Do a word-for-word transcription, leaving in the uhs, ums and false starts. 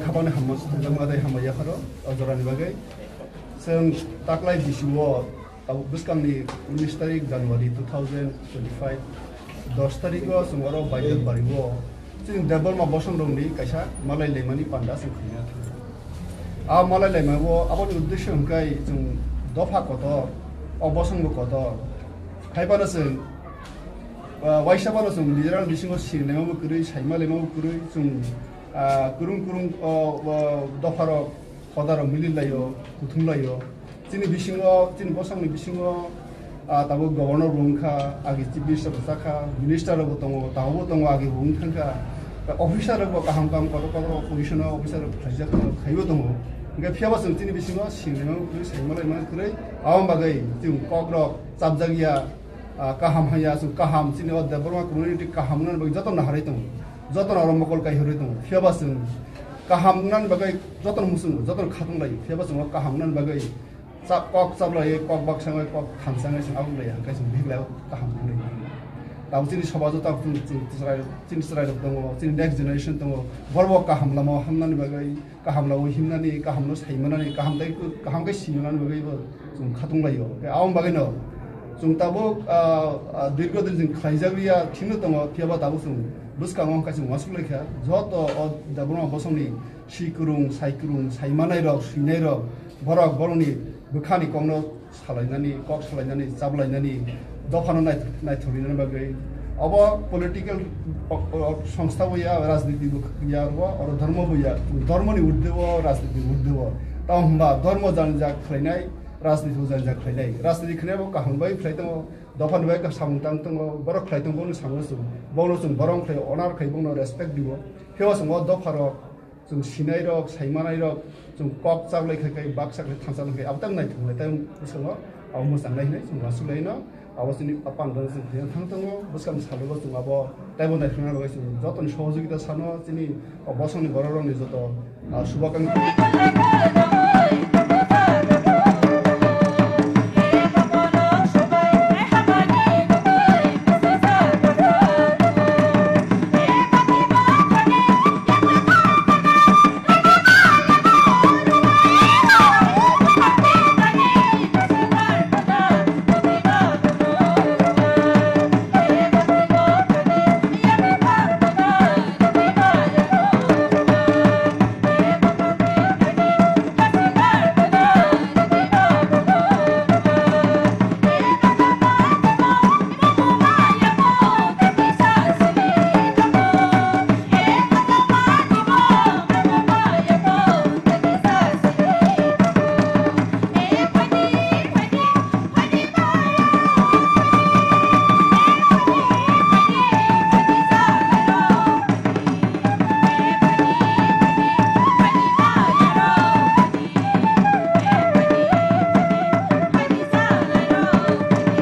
Aboni hamma sujak ma dai hamma yapharo o jorani bagwi. Chwng taklai bisio abo bwskangni unis tarik January two thousand twenty-five, dos tariko chwng oro Baidakbari o chwng Debbarma bosongrokni kaisa malai laimani panda chwng khaina thangkha. A malai laimao aboni uddesyo hwnkhe chwng dopha kotor, o bosongbo kotor. Haiphano chwng, ah, waisa phano chwng nijera bisingo sirinaimabo kwrwi, saima laimabo kwrwi, chwng, ah, kwrwng kwrwng, o, o, dopharok, hodarok mili laio, kuthum laio. Chini bisingo, chini bosongni bisingo, ah, tabuk governor bo wngkha, agi chief minister bo chakha, minister rok bo tongo, tabuk bo tongo, agi bo wng thangkha. Officer rok bo kaham kaham kotor kotor position o officer rok khlaijak, khaibo tongo. Hwnkhe phiyaba chwng chini bisingo sirinaimabo kwrwi, saima laimabo kwrwi, aboni bagwi chwng kok rok chapjak ya, ah, kaham haya, chwng kaham, chini o Debbarma community kaham wngnani bagwi jotono naharwi tongo, jotono oro mokol kaihorwi tongo. Phiyaba chwng kaham wngnani bagwi jotono muchungo, jotono khatung laio. Phiyaba chwng o kaham wngnani bagwi cha-, kok chaplaiwi, kok baksa wngwi, kok thansa wngwi chwng aboni lai hwnkhe chwng bihik lai kaham wngnai. Tabuk chini somajo tabuk chwng, chwng chwrai, chini chwrairok tongo, chini next generation tongo, borok bo kaham lamao hamnani bagwi, kaham lamao himnani, kahamno saimanani, kaham tei kaham khe simanani bagwi bo chwng khatung laio. Khe aboni bagwino chwng tabuk, ah, ah, dirgo din chwng khlaijak liya thikno tongo, phiyaba tabuk chwng bwskango wngkha chwng uansuk laikha. Joto o Debbarma bosongni sikwrwng, saikwrwng, saimanairok, swinairok, borok borokni bwkhani kokno salainani, kok salainani, chaplainani, dophano nai-, naithok rinani bagwi. Obo political o-, o-, songstha bo ya, rajniti bo ya, oro, oro dhormo bo ya, dhormoni urdhwe o, rajniti urdhwe o. Tamo hwnba dhormo janjak khlainai, rajniti bo janjak khlainai. Rajniti khlainai bo kaham bai khlai tongo, dophani bai samung tang tongo, borok khlai tongo, bono samung chwng, bono chwng borom khlai, honor khlai, bono respect dibo. Phiyaba chwng o dopharok, chwng sinai rok, saimanai rok, chwng kok chaplai khai khai, baksa khai thansa khai, abo tang naithok lai, tang bwskango abo mwchang nai hinwi chwng uansuk lai no, abo chini a panda chwng thang thang tongo, bwskang salo chwng abo taibo naithok nai bagwi chwng jotoni sohojogita sano, chini o bosongni borok rokni joto, ah, subakang.